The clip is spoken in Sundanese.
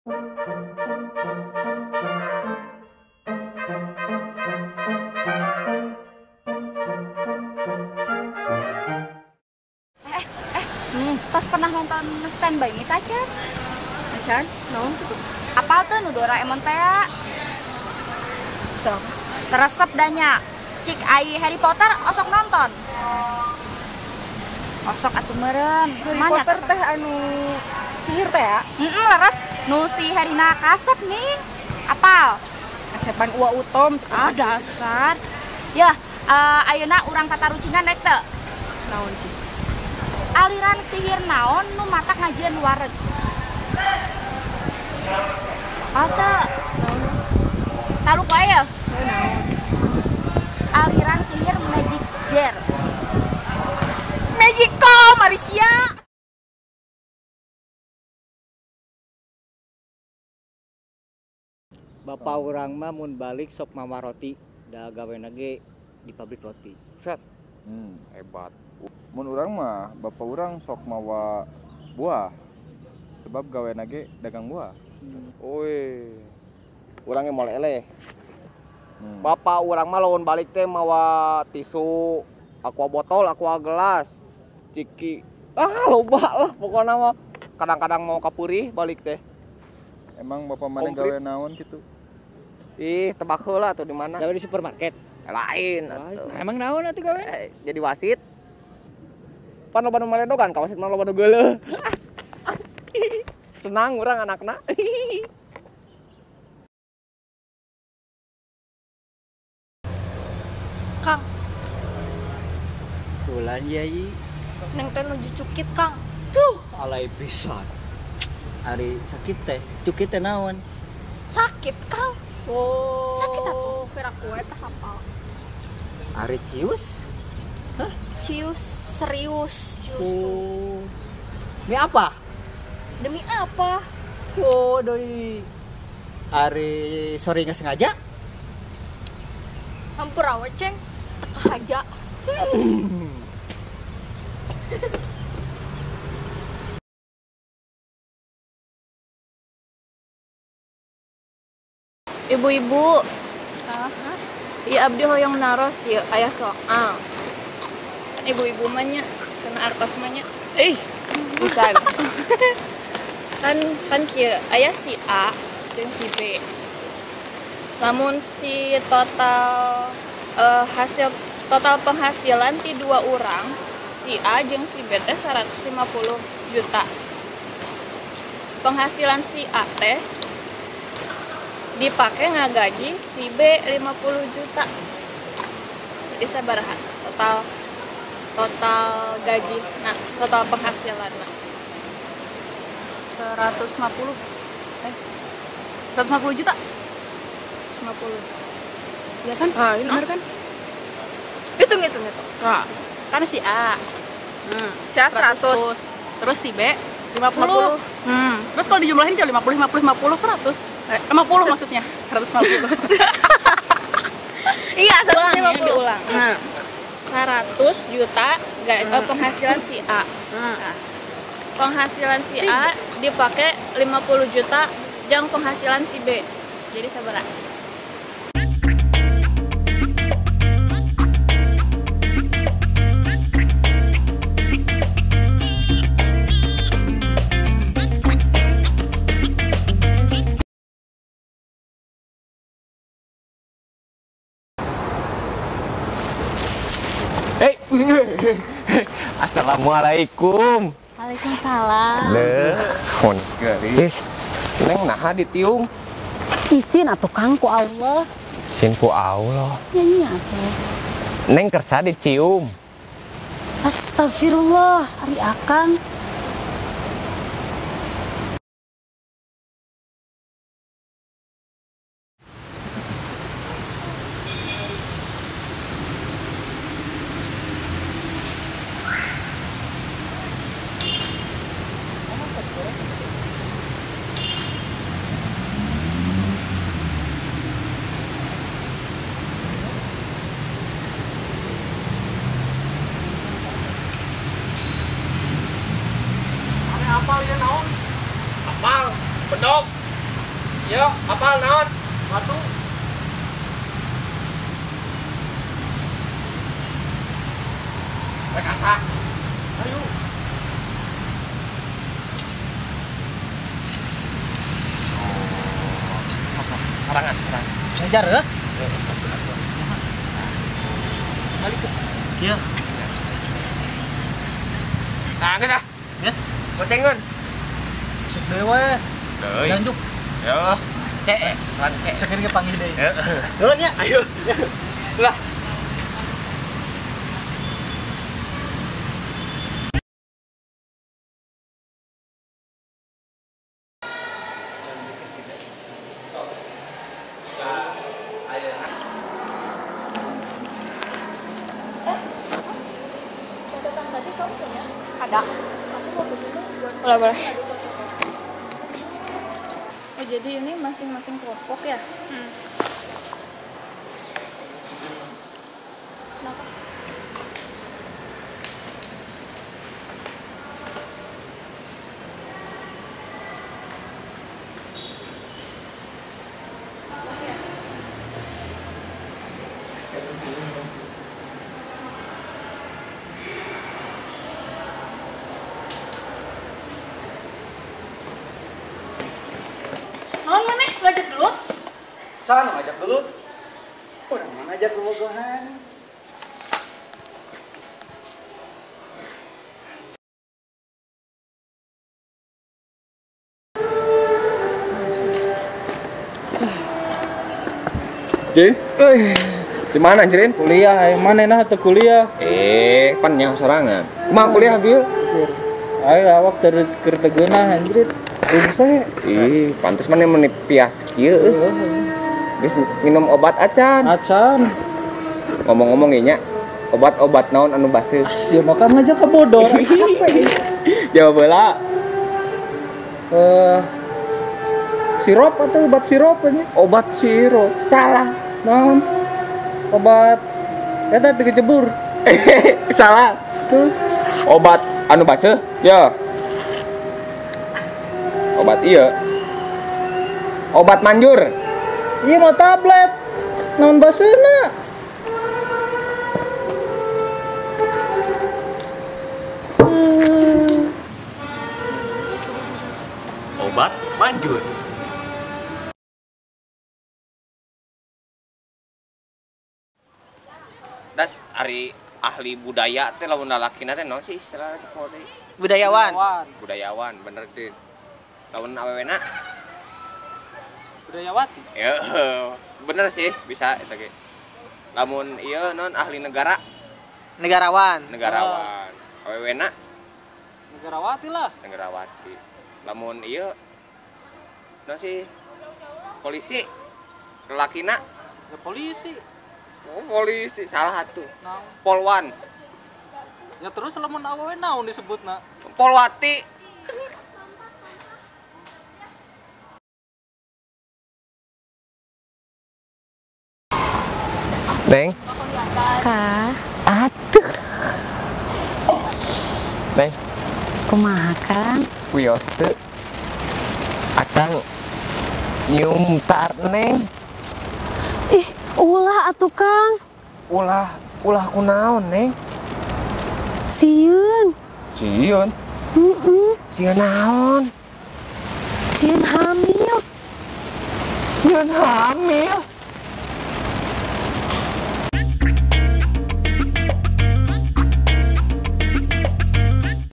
Eh, pas pernah nonton Stand By Me tacan? Tacan? Naon gitu? Apal tuh nu Doraemon teh? Tuh. Teresep danya. Cik ai Harry Potter osok nonton. Osok atuh meureun. Harry Potter teh anu sihir teh ya? Heeh, leres nu si Harryna kasep nih. Apal? Kasepan Uwa Utom. Ah, dasar. Ya, ayeuna urang tatarucingan rek teu? Naon cik? Aliran sihir naon nu matak ngajieun wareg? Apal teu? Taluk wae ya? Naon? Aliran sihir Magic Jar. Magico Malaysia. Bapak urang mah mun balik sok mawa roti, da gawena ge di pabrik roti. Set. Hebat. Mun urang mah bapak urang sok mawa buah. Sebab gawena ge dagang buah. Oi. Urang ge moal eleh. Bapak urang mah lamun balik teh mawa tisu, aqua botol, aqua gelas, ciki. Ah, loba lah pokokna mah. Kadang-kadang mau kapurih balik teh. Emang bapak mana gawe naon gitu? Ih, tebak heula atuh di mana? Gawe di supermarket. Lain atuh. Nah, emang naon atuh gawe? Jadi wasit. Pan loba nu maledogan ka wasit mah loba nu geuleuh. Senang urang anakna. Kang. Kulan yai. Neng teh nuju cukit, Kang. Tuh, alay pisan. Ari sakit teh, cukit teh naon? Sakit, Kang. Oh. Sakit atuh, piraku we teh hafal. Ari cius? Hah? Cius, serius, cius tuh. Demi apa? Demi apa? Oh, doi. Ari sorry nggak sengaja? Hampura we, Ceng. Teka aja. Ibu-ibu, iya abdi hoyong naros ya ayah soal. Ibu-ibu mah nya, kena artos mah nya. Bisa. Kan kieu aya si A dan si B. Lamun si total hasil total penghasilan ti dua orang, si A jeung si B teh 150 juta. Penghasilan si A teh dipakai ngagaji si B 50 juta. Jadi sabaraha total gaji, nah total penghasilan nah. 150. 150 juta. 150. Ya kan? Ah, ini benar kan? Hitung. Nah, kan si A. Si A 100. Terus si B 50. Terus kalau dijumlahin coba 50 50 50 100. 50 maksudnya. 150. Iya, 150. Diulang. Nah. 100 juta penghasilan si A. Nah, penghasilan si A dipakai 50 juta jang penghasilan si B. Jadi sabaraha? Hey. Assalamualaikum. Waalaikumsalam. Leuh, mun geulis. Neng naha ditiung. Isin atuh Kang ku Allah. Isin ku Allah. Nya nya atuh. Neng kersa dicium. Astagfirullah, ari akang. Apal ya naon? Apal, bedog. Yo, apal naon? Batu. Rek asa. Ayo. Sarangan, sarangan. Ngejar heuh? Balik ke. Iya. Nah, geus ah. Geus. Gocengeun. Sok deui we. Deui. Lanjut. Yo. CS, wan CS. Sakieu ge panggil deui. Heeh. Nuhun nya. Ayo. Lah. Catatan tadi kamu punya? Ada. Aku mau foto dulu buat. Boleh, boleh. Oh, jadi ini masing-masing kelompok ya? Hmm. Kenapa? Naon maneh ngajak gelut? Sana ngajak gelut. Urang mah ngajak bobogohan. Jin? Di mana Jin? Kuliah, mana nah teu kuliah? Pan nyaho sorangan. Kumaha kuliah bieu? Ayo awak keur teu geunah anjrit. Rungse. Ih, pantes mana meni pias kieu euy. Geus minum obat acan. Acan. Ngomong-ngomong nya, obat-obat naon anu baseuh? Sia mah kan ngajak ka bodor. Capek. Jawab heula. Sirup atau obat sirup ini? Obat sirup. Salah. Naon? Obat eta teu kecebur. Salah. Tuh. Obat anu baseuh? Ya. Obat iya. Obat manjur. Iya mau tablet. Naon baseuhna? Obat manjur. Das ari ahli budaya teh lamun lalakina teh naon sih istilahna cek teh? Budayawan. Budayawan bener teh. Lamun awewena budayawati. Ya, bener sih bisa eta ge. Lamun ieu non ahli negara? Negarawan. Negarawan. Awewena negarawati lah. Negarawati. Lamun ieu non sih polisi lelakina? Ya polisi. Oh, polisi salah atuh. Naon? Polwan. Ya terus lamun awewe naon disebutna? Polwati. Neng. Kak. Atuh. Neng. Kumaha Kang? Wios teu. Akang nyium tar Neng. Ih, ulah atuh Kang. Ulah, ulah kunaon Neng? Sieun. Sieun? Heeh. Sieun naon? Sieun hamil. Sieun hamil.